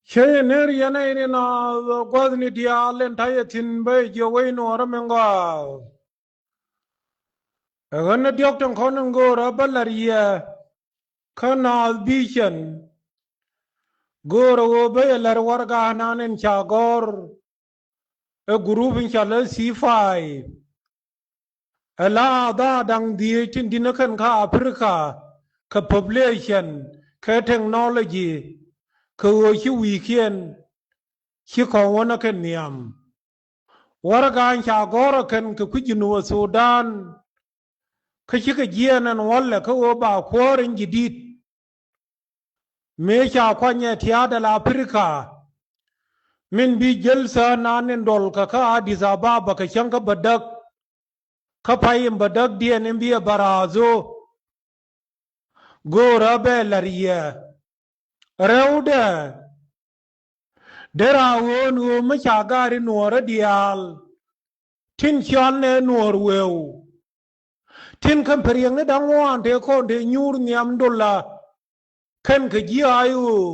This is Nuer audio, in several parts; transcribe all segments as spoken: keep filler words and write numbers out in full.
Cä yɛ ner yɛn a ini naath gua̱thni diaal in ta̱yɛ thi̱n bä yɛ jiök wec nuɔɔrä min gɔaa. Ɛ ɣän ni diɔ̱k tin kɔn in göörä bä la̱r yɛ kä naath bi̱i̱cɛn. Göörä ɣöö bä yɛ la̱r warɛganan in ca gɔ̱r ɛ gurup in ca lä C five. Ɛ la a dhaa da̱ŋ dhieec tin di̱t ni kɛn kä Aprika kɛ population kɛ technology kɛ ɣöö ci wi̱i̱kiɛn ci kɔn wänä kɛn nhiam. Warɛgan ca gɔ̱r ɛ kɛn kɛ kui̱ Jinub Sudan kä cikɛ jiɛɛn ɛn wälɛ kä ɣöö ba kuäär in ji̱ di̱t. Mëë ca kuanyɛ tia̱a̱dɛ la Aprika min bi jältha naan in dɔl kɛ kä Addis Ababa kɛ cäŋ kä bädäk kä pay in bädäkdiɛn in bi ɛ baraatho. Göörä bɛ la̱r yɛ rɛwdɛ derɛ a ɣöö ɛn ɣöö mi ca gaari nuɔɔrä diaal tin cɔalnɛ nuɔɔr wëëw. Tin kɛn pɛ riɛkni da̱ŋ ŋuan tëë kɔn tëë nyuur nhiam dola kɛn kɛ ji̱ a i̱ ɣöö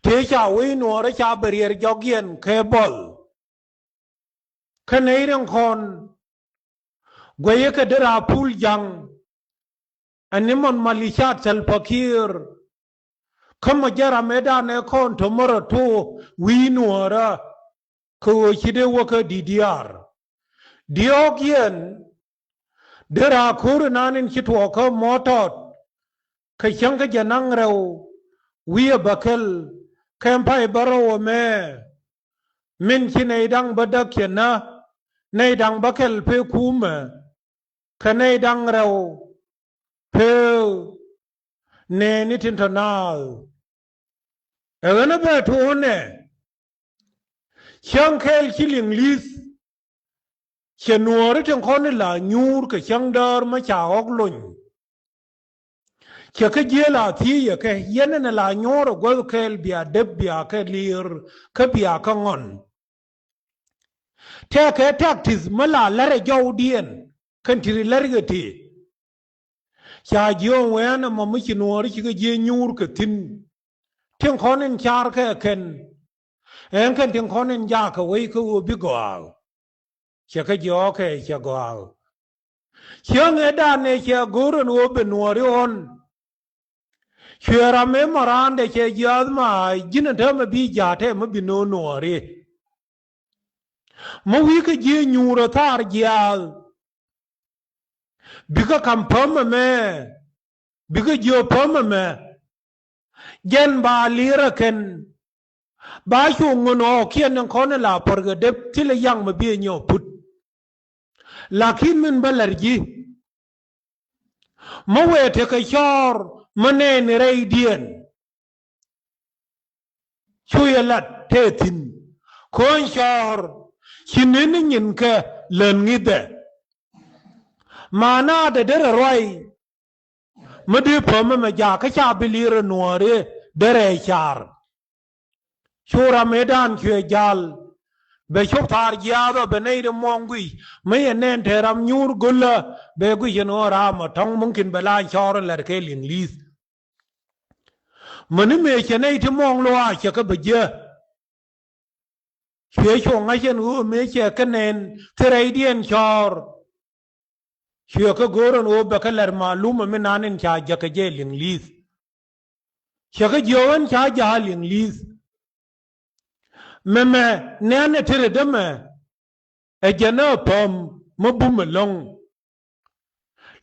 tëë ca wec nuɔɔrä ca bɛ riɛr jɔkiɛn kɛ bɔl. Kä nɛy riɛŋ kɔn guɛcä kɛ derɛ a pul ja̱ŋ ɛn ni mɔn malicat Salva Kiir. Kä mɔ jɛ ram ëëdan ëë kɔn to̱märä tuɔɔk wi̱i̱ nuɔɔrä kɛ ɣöö ci dee wä kä D D R. Diɔ̱ɔ̱k yɛn derɛ a ko̱r inan in ci tuɔɔk kä Mɔtɔt kɛ cäŋ kä jɛ naŋ rɛw wi̱i̱ ɛ bäkɛl kɛn pay bärɔw ɛmɛ. Min ci nɛy da̱ŋ bädäk cɛ nä nɛy da̱ŋ bäkɛl pee kumɛ kɛ nɛy da̱ŋ rɛw pee nɛɛni tin tɔ̱ naath. Ɛ ɣän ɛ bɛ tuɔɔnɛ cäŋ kɛɛl ci liŋ li̱th. Cɛ nuɔɔri tin kɔn in la nyuur kɛ cäŋ däär mä ca ɣɔ̱k lony. Cɛ kä jiëël a thiec yɛ kɛ yɛn ɛn la nyuɔɔr ɛ guäth kɛɛl bia dep bia kɛ liir kä bia kä ŋɔn. Tɛkɛ tactics mä la lärɛ jɔwdiɛn kɛn ti ri lärikɛ ti. Ca jiööŋ wɛɛn ɛmɔ mi ci nuɔɔri cikɛ jiɛ nyuur kɛ thi̱n. Tin kɔn in car kɛ kɛn ɛn kɛn tin kɔn in jaakɛ wec kä ɣöö bi gɔaa. Cɛ kä jiɔɔkɛ cɛ gɔaa. Cäŋ ëëdan ëë cɛ go̱o̱r ɛn ɣöö ben nuɔɔri ɣɔn. Cuɛ ram ëë mɔ raandɛ cɛ jiaath ma ji̱n ɛn täämɛ bi jaatɛ mi bi no̱o̱ŋ nuɔɔri. Mi wi̱i̱ kä jiee nyuur ɛ thaar jiaath. Bikɛ ka̱m päm ɛmɛ bikɛ jiök päm ɛmɛ. Jɛn ba li̱i̱r ɛ kɛn ba cu ŋun ɣɔɔkiɛn in kɔn in la pär kɛ dep thilɛ yaŋ mi bi ɛ nyɔk put. Lakin min bä la̱r ji̱ mi wëë tekɛ cɔɔr mi nɛɛni rɛydiɛn. Cu yɛ lat tëë thi̱n ko̱o̱ny cɔɔr ci neni nyin kɛ län ŋi̱thɛ. Maana dee derɛ ruay mi dee päm ɛmɛ jaak kä ca bi li̱i̱r ɛ nuɔɔri derɛ car. Cu ram mëëdan cuɛ ja̱l bɛ cop thaar jiaath ɔ bɛ nɛy ri muɔ̱ɔ̱ŋ guic mi yɛ nɛn te ram nyuur go̱lä bɛ guic ɛn ɣöö raam ɔ tɔ̱ŋ mumkin bɛ la cɔɔr in lɛr kɛ liŋ li̱th. Mäni mëë cɛ nɛy ti muɔ̱ɔ̱ŋ luaac cɛ kä bɛ jiä. Cuɛ cu ŋa̱c ɛn ɣöö mëë cɛ kä nɛn thil rɛydiɛn cɔɔr. Cuɛ kä go̱o̱r ɛn ɣöö bɛ kä lɛr malumä mi nan in ca jäk kɛ jɛ liŋ li̱th. Cɛ kä jiök ɛn ca ja̱a̱ liŋ li̱th. Mɛmɛ nɛn ɛ tëë rɛ dämɛ ɛ jɛn ɛ päm mi bum ɛlɔ̱ŋ.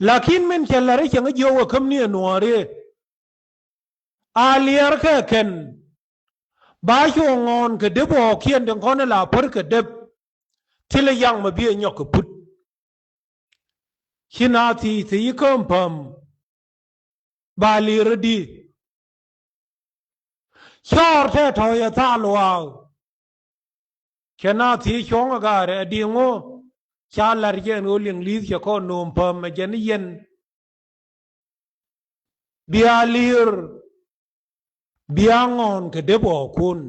Lakin min cɛ la̱r ɛ cäŋ jiök ɛ käm ni ɛ nuɔɔri. A liɛɛr kɛ kɛn ba cu ŋɔɔn kɛ dep ɣɔɔkiɛn tin kɔn ɛ la pär kɛ dep. Thilɛ yaŋ mi bi ɛ nyɔk kɛ put. Ci na thiec thiec i̱ käm päm ba li̱i̱r di. Cɔɔr tɛ tɔ̱ yɛ thaal waak. Cɛ na thiec cuɔ̱ŋ ɛ gaarɛ ɛ di̱i̱ŋ ɣöö ca la̱r jɛ ɛn ɣöö liŋ li̱i̱th cɛ kɔn no̱o̱m päm ɛ jɛn i̱ yɛn. Bia li̱i̱r bia ŋɔ̱ɔ̱n kɛ dep ɣɔɔkun.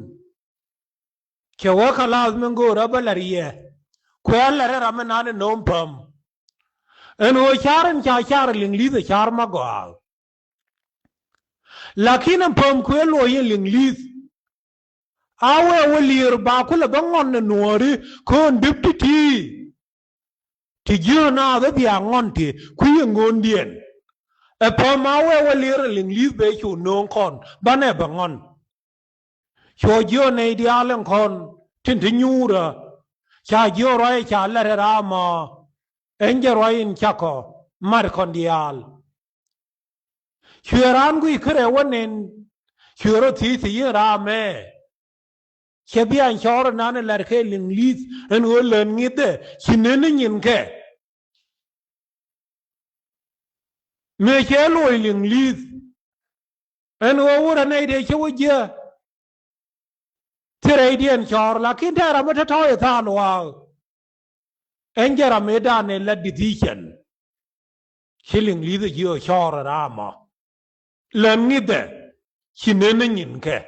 Cɛ wee kɛ la̱th min go̱o̱r ɛ bä la̱r yɛ kuɛ la̱r ɛ ram mi nan ɛ no̱o̱m päm. Ɛn ɣöö car ɛn ca car liŋ li̱i̱th ɛ car ma gɔaa. Lakin ɛn päm kuɛ luɔ̱c in liŋ li̱i̱th. A wee wä liir ba kulɛ bä ŋɔn ni nuɔɔri ko̱n dip ti ti. Ti jiö naath ɛ bia ŋɔn ti kui̱ ɛ ŋo̱o̱ndiɛn. Ɛ päm a wee wä liir ɛ liŋ li̱th bee cu nööŋ kɔn banɛ bɛ ŋɔn. Cuɔ jiö nɛy diaal in kɔn tin ti nyuurä. Ca jiö ruac ca lɛt ɛ raamɔ. Ɛn jɛ ruac in cakɔ mat kɔn diaal. Cuɛ raan guic kärɛ wä nen. Cuɛ rɔ thiec thiec in raamɛ. Cɛ bian cɔɔr nan in lar kɛ liŋ li̱th ɛn ɣöö län ŋi̱thɛ ci nen ni nyinkɛ. Mëë cɛ loc liŋ li̱th ɛn ɣöö wurɛ nɛy dee cä wä jiä. Thirɛydiɛn cɔɔr lakin tɛɛr amä te tɔ̱ i̱ thaal waak. Ɛn jɛ ram i̱ dan i̱ la decision. Ci liŋ li̱th ɛ jiö cɔɔr ɛ raamɔ. Län ŋi̱thɛ ci nen ni nyinkɛ.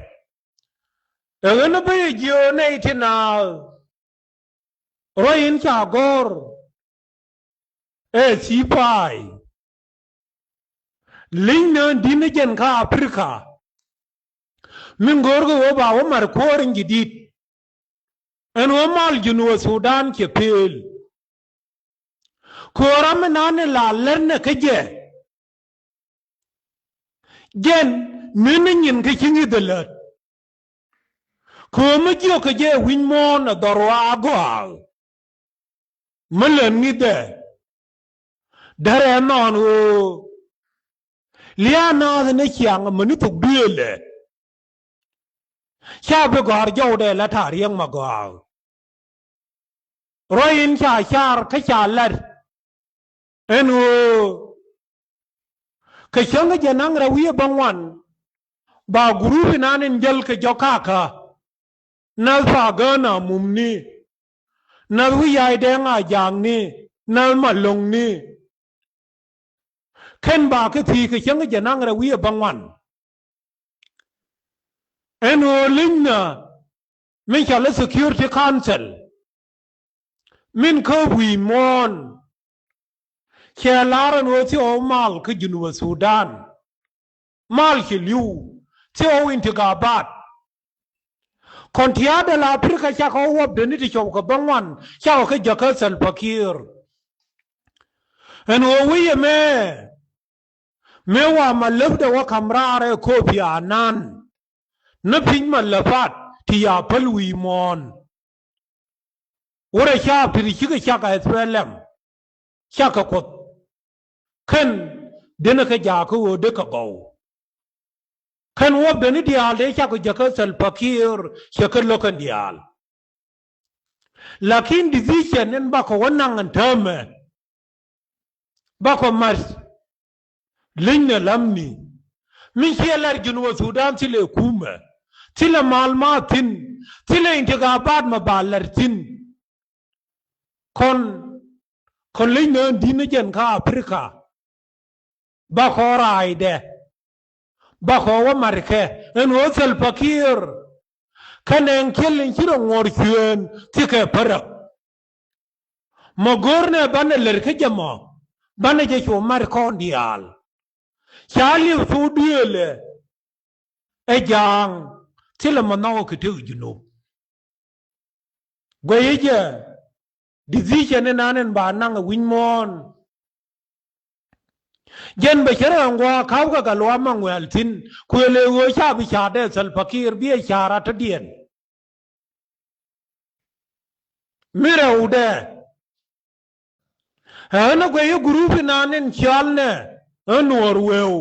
Ɛ ɣän ɛ bä yɛ jiö nɛy ti naath. Ruac in ca gɔ̱r ɛ thi̱i̱ pa̱a̱y. Li̱ny nään di̱t ni jɛn kä Aprika. Min go̱o̱rkɛ ɣöö ba wä mar kuäär in ji̱ di̱t. Ɛn ɣöö mal Junubä Thudan cɛ pëël. Kööra mi naan in la lät nɛ kä jɛ. Jɛn mi ni nyin kä ci ŋi̱th ɛ lät. Köö mi jiök kɛ jɛ wi̱ny muɔ̱ɔ̱n ɛ dhɔr wa agɔaa. Mi lät ŋi̱thɛ. Därɛ ɛnɔɔn ɣöö lia̱a̱ naath ni ciaŋ amäni thok duëëlɛ. Ca bi gɔ̱a̱r jɔwdɛ la ta̱a̱ riäŋ ma gɔaa. Ruac in ca car kä ca lat. Ɛn ɣöö kɛ cäŋ kä jɛ naŋ rɛw wi̱i̱ bä ŋuan. Ba gurup inan in jäl kɛ jɔk kakä. Nath Pagäna Mumni. Nath Wi̱ya̱y Dɛŋ Ajaŋni. Nath Malɔŋni. Kɛn ba kä thi̱i̱ kɛ cäŋ kä jɛ naŋ rɛw wi̱i̱ bä ŋuan. Ɛn ɣöö li̱ny na min cɔl i̱ Security Council. Min kä wi̱i̱ muɔ̱ɔ̱n. Cɛ la̱r ɛn ɣöö thiɔw mal kä Junubä Thudan. Mal ci li̱w thiɔw intigabat. Kɔn tia̱a̱dɛ la Aprika cakɔ wäpdɛ ni ti cɔw kɛ bä ŋuan cakɔ kä jäkä Salva Kiir. Ɛn ɣöö wi̱i̱ ɛmɛ. Mëë wa ma läpdɛ wä ka̱m raar ɛ Kofi Anan. Ni piny ma läpat ti ya päl wi̱i̱ muɔ̱ɔ̱n. Wurɛ caap ti ti cikɛ cak ɛ S P L M. Cakɛ Kuoth. Kɛn denɛ kɛ jakä ɣöö dekɛ gɔw. Kɛn wäpdɛ ni diaal dee cakɔ jäkä Salva Kiir cɛ kä lo̱k kɛn diaal. Lakin decision in bakɔ wä naŋ ɛn täämɛ. Bakɔ mat. Li̱ny nɛ lämni. Min ciɛ lar Junubä Thudan thilɛ kumɛ. Thilɛ mal ma thi̱n. Thilɛ intigabat ma ba lar thi̱n. Kɔn, kɔn li̱ny nään di̱t ni jɛn kä Aprika. Bakɔ raaydɛ. Bakɔ wä matkɛ ɛn ɣöö Salva Kiir. Kä nɛɛŋ kiɛl in ci rɔ ŋuɔr cuëën thikɛ päräk. Mɔ go̱o̱r nɛ banɛ lär kä jɛ mɔ. Banɛ jɛ cu mat kɔn diaal. Ca liw cu duëëlɛ. Ɛ ja̱a̱ŋ thilɛ mɔ nhɔk kɛ tëk Junub. Guɛy jɛ decision in an in ba naŋ ɛ wi̱ny muɔ̱ɔ̱n. Jɛn bɛ cɛ rɛw ɛn gua̱a̱ ka̱pkɛ Gatluak Maŋuɛl thi̱n kuël ëë ɣöö ca bi ca̱r dee Salva Kiir bi ɛ ca̱r atädiɛn. Mi rɛwdɛ. Ɣän ɛ guɛy i̱ gurup inan in cial nɛ ɣän Nuɔɔr wëëw.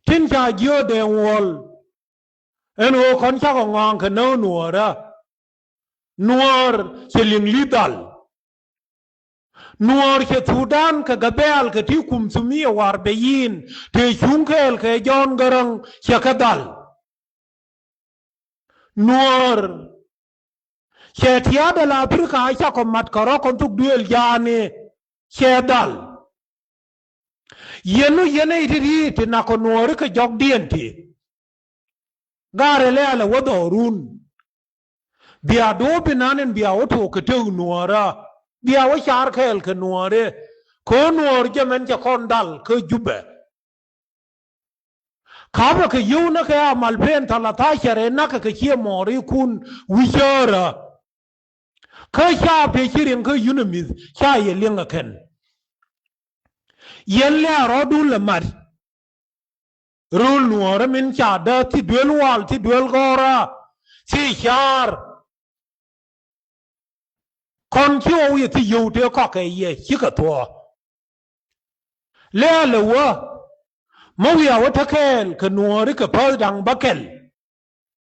Tin ca jiööt dee ŋuɔ̱l. Ɛn ɣöö kɔn cakɔ ŋɔaŋ kɛ näk Nuɔɔrä. Nuɔɔr cɛ liŋ li̱th dhal. Nuɔɔr cɛ Thudan kɛ gabɛɛl kɛ ti kum thumia war bɛ yi̱i̱n tëë cuŋ kɛɛl kɛ Jɔ̱ɔ̱n Gäräŋ cɛ kɛ dhal. Nuɔɔr cɛ tia̱a̱dɛ la Aprika cakɔ mat kɛ rɔ̱ kɔn thuk duëël ja̱a̱ni cɛ dhal. Yɛn nu yɛn ɛ i̱ ti ri̱i̱t ti nak kɔ Nuɔɔri kɛ jɔkdiɛn ti. Gaarɛ lɛ̈ɛ̈lɛ wä dhɔrun. Bia duɔ̱ɔ̱p inan in bia wä tok kɛ tëk Nuɔɔrä. Bia wä car kɛɛl kɛ Nuɔɔri. Kɛ ɣöö Nuɔɔr jɛ mɛn cɛ kɔn dhal kä Jubɛ. Kapɛ kɛ yio̱w näkɛ a Malpɛn thalathacɛr ɛ näkɛ kɛ ciɛ mɔɔrikun wi̱cärä. Kä ca pɛ ci riŋ kä yunimi̱th ca yɛ liŋ ɛ kɛn. Yɛn lɛ a rɔɔdun lɛ mat. Rööl nuɔ̱ɔ̱rä min ca däth ti duel wal ti duel gɔ̱rä ti ca̱a̱r. Kɔn ci ɣɔw yɛ thi yio̱w tëë kɔakɛ yɛ cikɛ thuɔ̱ɔ̱. Lɛ a lɛ wä. Mä wiaa wä te kɛɛl kɛ nuɔ̱ɔ̱ri kɛ päth da̱ŋ bä kɛl.